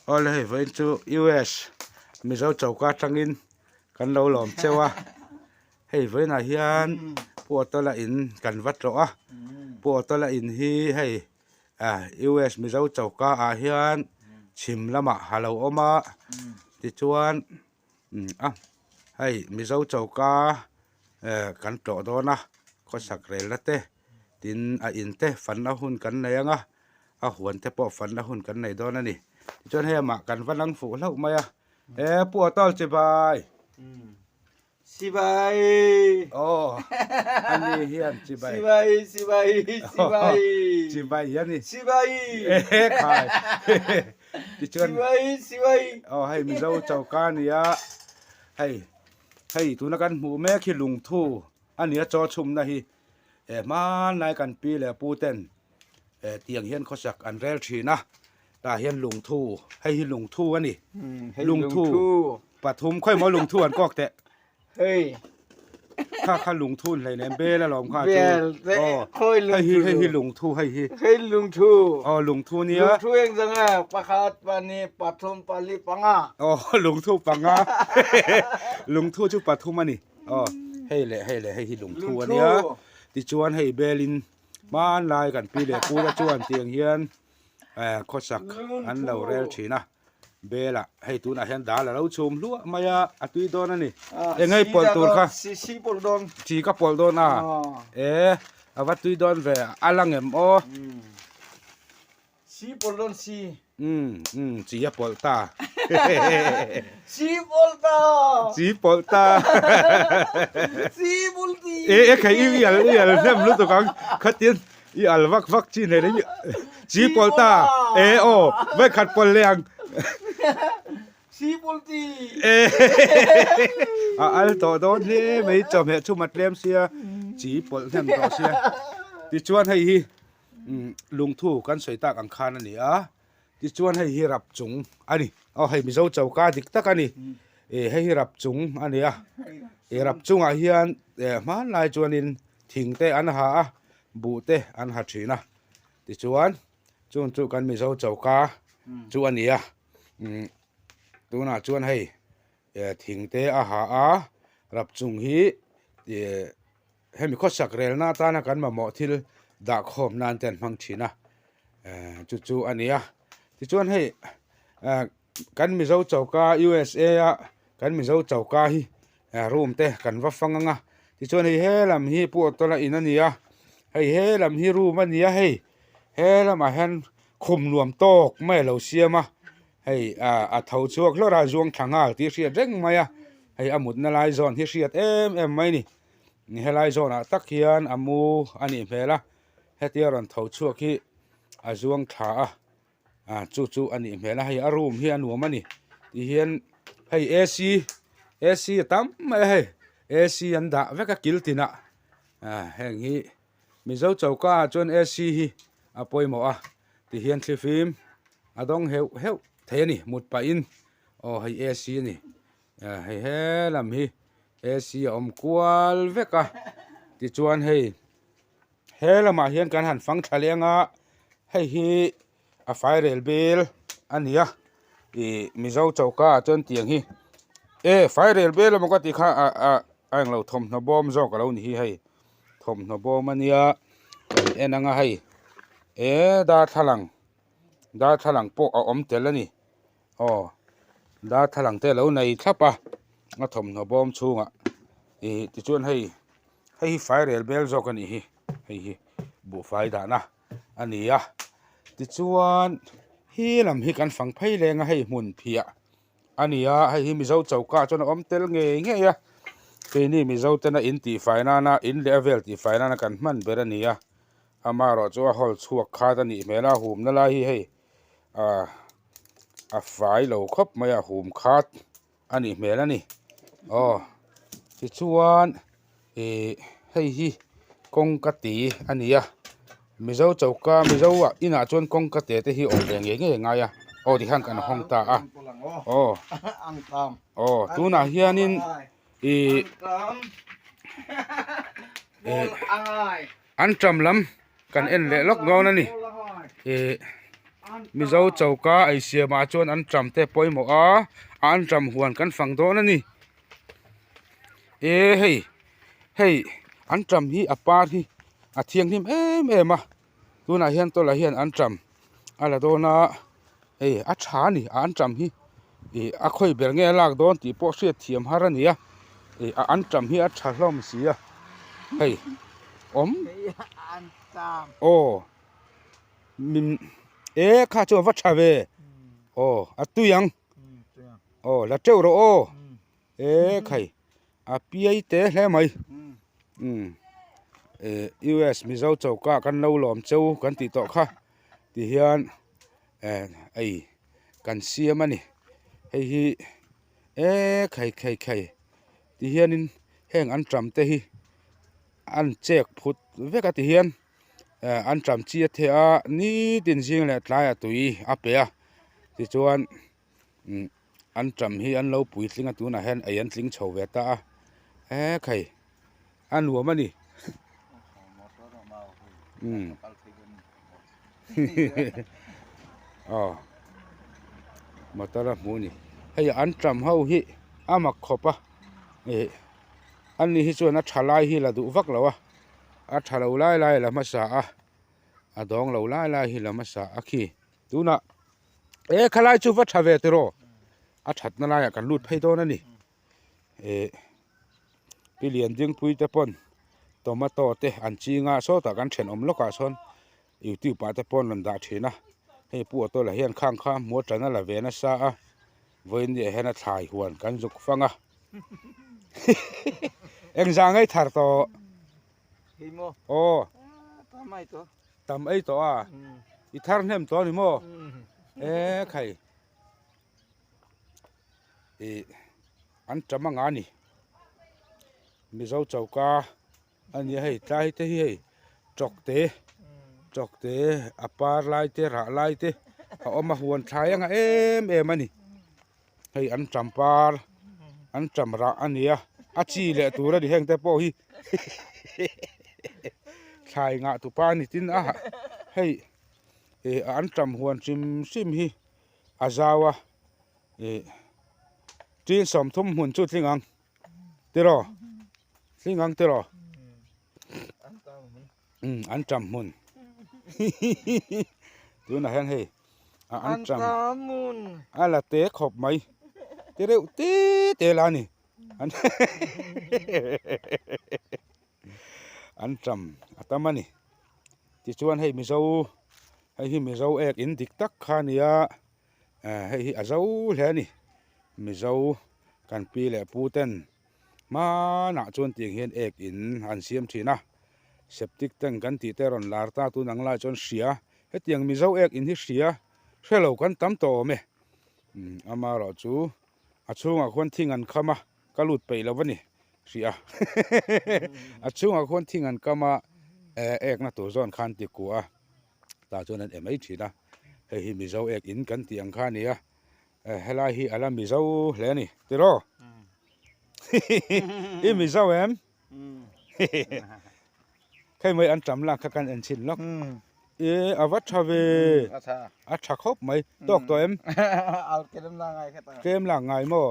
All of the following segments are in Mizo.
Awle hei vawiin chu US Mizo choka atangin kan lo lawm cheu a, hei vawiinah hian Pu Otawla in kan va tlawh a, Pu Otawla in hi hei US Mizo choka ah hian chhim lamah a lo awm a, tichuan a hei Mizo choka kan tlawh dawn a khawsak relna te tin a in te fanna hun kan nei ang a. a huan te pawh fanna hun kan nei dawn a ni tichuan hei amah kan va lang fuh hlauh mai a e pu Atal chibai Sibai aw ani hian chibai Sibai sibai sibai chibai a ni Sibai e khai tichuan Sibai sibai aw hei Mizo choka a ni a hei hei tuna kan hmuh mek hi lungthu a ni a chaw chhumna hi e hmanlai kan pi leh pu ten eh tiang hian khawsak an rel thin a tah hian lungthu hei hi lungthu a ni lungthu pathum khawi maw lungthu an kawk teh hei kha kha lungthu an hlei nem bel alawm kha chu aw hei hi hei hi lungthu hei hi hei lungthu aw lungthu nia lungthu eng zanga pakhat pahnih pathum pali panga aw lungthu panga lungthu chu pathum a ni aw hei leh hei leh hei hi lungthu a nia tichuan hei belin Hmanlai kan pi leh pu te chuan tiang hian eh khawsak an lo rel thin a bel ah hei tunah hian dal a lo chhum hluah mai a a tui dawn a ni eng ei pawlh tur kha chi ka pawlh dawn a e a va tui dawn ve a la ngem aw. Si pawlh dawn si. Umm umm chi a pawlh ta. Si pawlh ta. Chi pawlh ta. Si pawlh ti. E e khai i al i al hnem lutuk ang khatin i al vak vak chi nei leh chi pawlh ta e aw vai khat pawlh leh ang. Si pawlh ti. E a al tawh dawn hle mai chawhmeh chhum a tlem sia chi pawlh hnem tawh sia tichuan hei hi Lungthu kan sawi tak ang khan a ni a, tichuan hei hi rap chung a ni. Aw hei Mizo choka dik tak a ni. Ih hei hi rap chung a ni a, ih rap chungah hian eh hmanlai chuanin thing te an ha a, buh te an ha thin a. Tichuan chung chu kan Mizo choka chu a ni a, umm tunah chuan hei eh thing te a ha a, rap chung hi ih. Hemi khawsak relna atana kan mamawh thil dahkhawm nan te an hmang thin a, eh chu chu a ni a. Tichuan hei eh kan Mizo choka USA a kan Mizo choka hi eh room te kan va fang ang a. Tichuan hei he lam hi Pu Otawla in a ni a, hei he lam hi room a ni a hei he lamah hian khum nuam tawk mai a lo siam a, hei ah a tho chhuak hlawrh a zuang thla nghal tih hriat reng mai a, hei a mutna lai zawn hi hriat em em mai a ni. Helai zawnah tak hian a mu a nih hmel a, hetia rawn tho chhuak hi a zuang thla a, ah chu chu a nih hmel a, hei a room hi a nuam a ni tihian hei A_C A_C a tam mai a hei A_C an dah vek a kil tinah ah heng hi Mizo choka ah chuan A_C hi a pawimawh a tihian thlifim a dawng heuh heuh thei a ni mut pahin aw hei A_C a ni. Hei he lam hi AC a awm kual vek a tichuan hei he lamah hian kan han fang thla leng a hei hi a fai rel bel a ni a ih mizo choka ah chuan tiang hi e fai rel bel emaw ka tih kha ah ah a englo thawmhnaw bawm zawk a lo ni hi hei thawmhnaw bawm a nia kan en ang a hei e darthlalang darthlalang pawh a awm tel a ni. Aw darthlalang te alo nei thlap a a thawmhnaw bawm chhungah ih tichuan hei hei hi fai rel bel zawk a nih hi hei hi buhfai dahna a ni a tichuan he lam hi kan fang phei leng a hei hmun phiah a ni a hei hi mizo choka ah chuan a awm tel ngei ngei a keini mizo tena in tihfai nana in leh a vel tihfai nana kan hman ber a ni a amaherawh chu a hawl chhuak khat a nih hmel a humna lai hi hei. ah a fai lo khawp mai a hum khat a nih hmel a ni aw tichuan ih hei hi kawngka ti a ni a mizo choka mizo ah inah chuan kawngka te te hi awm ve ngei ngei a ngai a aw tikhan kan hawng ta a aw aw tunah hianin ih ih an ṭam lam. Kan en leh lawk dawn a ni. Ih. Mizo choka ei siamah chuan anṭam te pawimawh a anṭam huan kan fang dawn a ni e hei hei anṭam hi a par hi a thianghlim em em a tunah hian tawlai hian anṭam a la dawn a hei a tha a ni a anṭam hi ih a khawi ber nge a lak dawn tih pawh hriat thiam har a ni a ih a anṭam hi a tha hlawm si a hei awm aw. Min e kha chu a va tha ve aw a tui ang aw la teuh rawh aw e khai a piai te hle mai umm eh US Mizo choka kan lo lawm cheu kan tih tawh kha ti hian eh ei kan siam a ni hei hi e khai khai khai ti hianin heng an ṭam te hi an chek phut vek a ti hian. eh an ṭam chi a theh a nitin zing leh tlaiah tui a pe a tichuan umm an ṭam hi an lo puitling a tunah hian ei an tling chho ve ta a ekhei a nuam a ni umm aw motor a hmuh a ni hei an ṭam ho hi a mak khawp a ih ani hi chuan a ṭha lai hi la duh vak lo a. A tha lo lai lai la hmasa a a dawng lo lai lai hi la hmasa a khi tunah e khalai chu va tha ve tiraw a thatna laiah kan lut phei dawn a ni eh pi lian dingpui te pawn tomato te an ching a sawtah kan thenawm lawkah sawn youtube ah te pawn rawn dah thin a hei pu auto lah hian khang kha hmuh atana la ve nasa a vawiin ah hian a thlai huan kan zuk fang a engzah ngei thar tawh aw tam ei tawh a i thar hnem tawh a ni maw e khai ih an tam anga a ni mizo choka. A nia hei tlai te hi hei tawk te tawk te a par lai te rah lai te a awm a huan thlai anga em em a ni hei an tam par an tam rah a nia a chi leh tur a ni heng te pawh hi thlai ngah tu pa a ni tin a hei ih an tam huan hrim hrim hi a zau a ih tin 30 hmun chu tling ang. Tiraw hling ang tiraw umm an tam hmun tunah hian hei a an tam a la te khawp mai te reuh te te la a ni an tam a tam a ni tichuan hei mizo hei hi mizo ek in dik tak kha a nia eh hei hi a zo hle a ni mizo kan pi leh pu ten hmanah chuan tiang hian ek in an siam thin a septic tank kan tih te rawn lar ta tun ang lai chuan hria hetiang mizo ek in hi hria hrelo kan tam tawh awm e umm amaherawh chu a chhungah khuan thing an kham a ka lut peih lo a ni hria a chhungah khuan thing an kam a eh ekna tur zawn khan ti kuah a tah chuan an e mai thin a hei hi mizo ek in kan tih ang kha a ni a. Eh helai hi ala mizo hle a ni tiraw i mizo em khei mai an tam lak kha kan en chhin lawk e a va tha ve a tha khawp mai tawk tawh em tlem lak ngai maw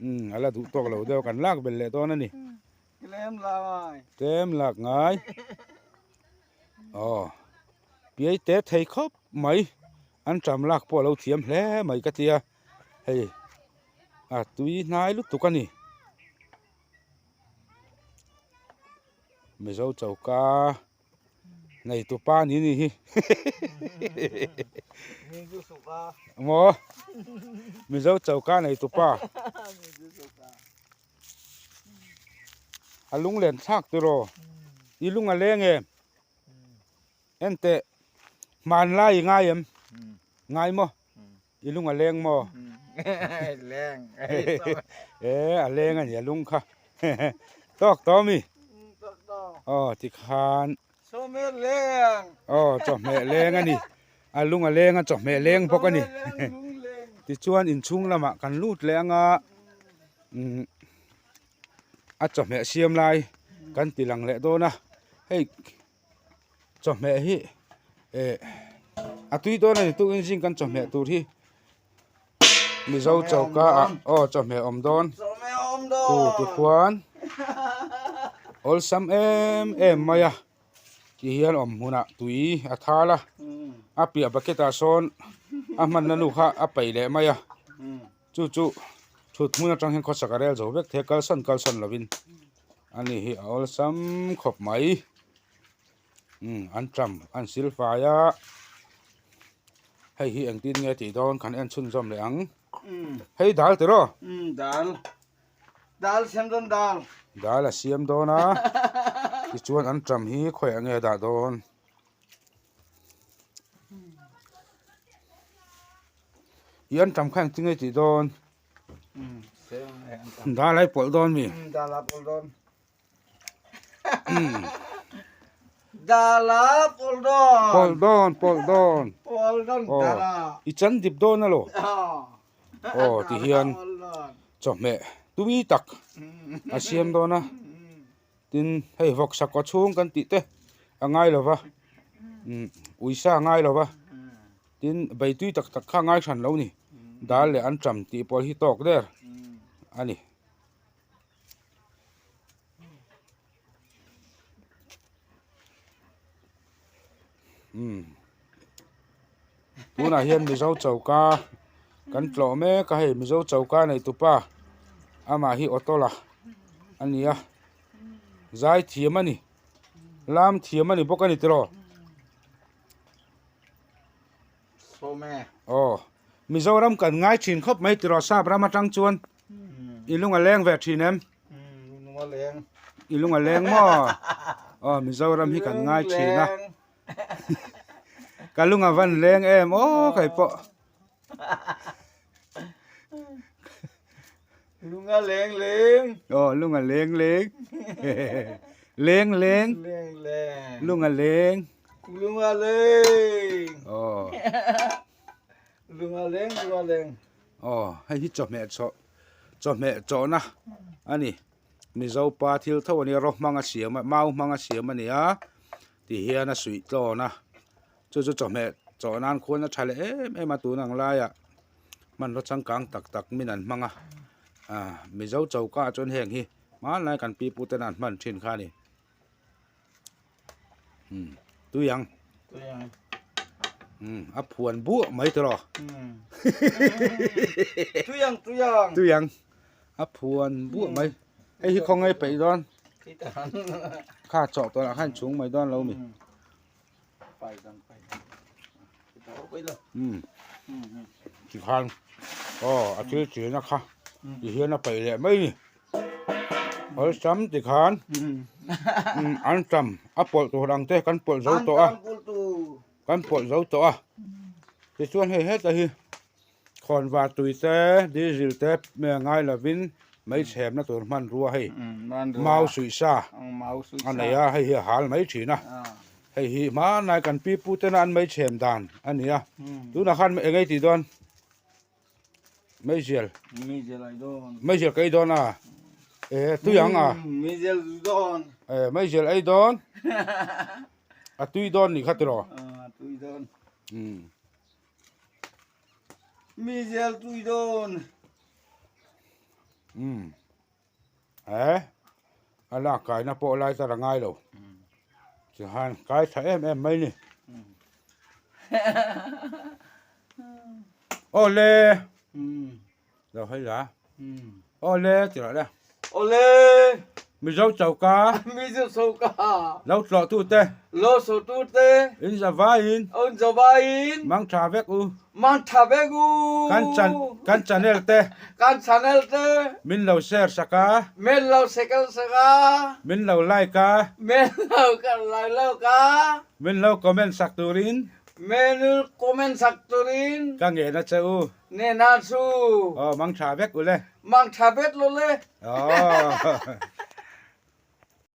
um ala duh tawk lo deuh kan lak belh leh dawn a ni tlem lak ngai aw piai te thei khawp mai. An ṭam lak pawh a lo thiam hle mai ka tia hei a tui hnai lutuk a ni Mizo choka nei tupa ni ni hi maw Mizo choka nei tupa a lunglen thlak tiraw i lung a leng em. Enteh, hmanlai i ngai em? Ngai maw? I lung a leng maw? Leng. E, a leng a ni, a lung kha. Tawk tawh mi? Tawk tawh. Aw, tikhan. Chawhmeh leng. Aw, chawhmeh leng a ni. A lung a leng a, chawhmeh leng bawk a ni. Tichuan inchhung lamah kan lut leh anga umm a chawhmeh siam lai kan ti lang leh dawn a. Hei. Chawhmeh hi eh A tui dawn a ni tukin zing kan chawhmeh tur hi Mizo choka ah aw chawhmeh awm dawn khu tikhuan awlsam em em mai a ti hian awm hmunah tui a thal a a piah bucket ah sawn a hmanna nu kha a paih leh mai a chu chu thut hmun atang hian khawsak a rel zo vek thei a kalsan kalsan lovin ani hi a awlsam khawp mai. Umm an ṭam an sil fai a hei hi engtin nge tih dawn kan en chhunzawm leh ang hei dal tiraw umm dal dal siam dawn dal dal a siam dawn a tichuan an ṭam hi khawiah nge a dah dawn i an ṭam kha engtin nge tih dawn dal a i pawlh dawn mi dal a pawlh dawn Dala pawlh dawn. Pawlh dawn, pawlh dawn. Pawlh dawn dala. I chan dip dawn alo. Aw ti hian chawhmeh tui tak a siam dawn a. Tin hei vawksa kaw chhung kan tih te a ngai lo va. Uisa a ngai lo va. Tin bei tui tak tak kha a ngai hran lo ni. Dal leh an ṭam tih pawh hi tawk der a ni. Umm tunah hian mizo choka kan tlawh mek a hei mizo choka nei tupa amah hi auto la a ni a zai thiam a ni lam thiam a ni bawk a ni tiraw. Aw Mizoram kan ngai thin khawp mai tiraw sap ram atang chuan i lung a leng ve thin em? I lung a leng maw? Aw Mizoram hi kan ngai thin a ka lung a van leng em aw kai pawh. Lung a leng leng. Aw lung a leng leng. Leng leng. Leng leng. Lung a leng. Lung a leng. Aw. Lung a leng lung a leng. Aw hei hi chawhmeh chawh chawhmeh chawhna a ni. Mizo pa thil tho a nia rawng hmanga siam a mau hmanga siam a ni a ti hian a suih tlawn a chu chu chawhmeh chawh nan khuan a tha leh em em a tun ang laiah hmanraw changkang tak tak min an hmang a ah Mizo choka ah chuan heng hi hmanlai kan pi pu ten an hman thin kha a ni umm tui ang umm a phuan buah mai tawh tui ang tui ang tui ang a phuan buah mai hei hi khawngaih peih dawn kha chawh tawh lah khan chhung mai dawn lo mi. Umm tikhan aw a thil chena kha ti hian a paih leh mai ni awlsam tikhan umm an tam a pawlh tur ang te kan pawlh zo tawh a kan pawlh zo tawh a tichuan hei heta hi Khawnvar tui te, diesel te ngai lovin mei chhemna tur hmanrua hei mau suih sa a nei a, hei hi a hal mai thin a, hei hi hmanlai kan pi pu tena an mei chhem dan a ni a, tunah khan eng ei tih dawn meizial meizial ka ei dawn a, e tui ang a, e meizial ei dawn a tui dawn nih kha tiraw. Mi zel tui dawn. Umm. Eh. A lak kaina pawh lai tar a ngai lo. Tihian kai tha em em mai ni. Awle. Lo hawi la. Awle ti rawh le. Awle. Mizo choka. Mizo choka. Lo tlawh tu te. Lo tlawh tu te. In zavaiin. In zavaiin. Mang tha vek u. Mang tha vek u. Kan chan kan channel te. Kan channel te. Min lo share sak a. Min lo share sak a. Min lo like a. Min lo like a. Min lo comment sak turin. Min lo comment sak turin. Ka ngen a che u. Nena chu. Aw mang tha vek u le. Mang tha vek lo le. Aw.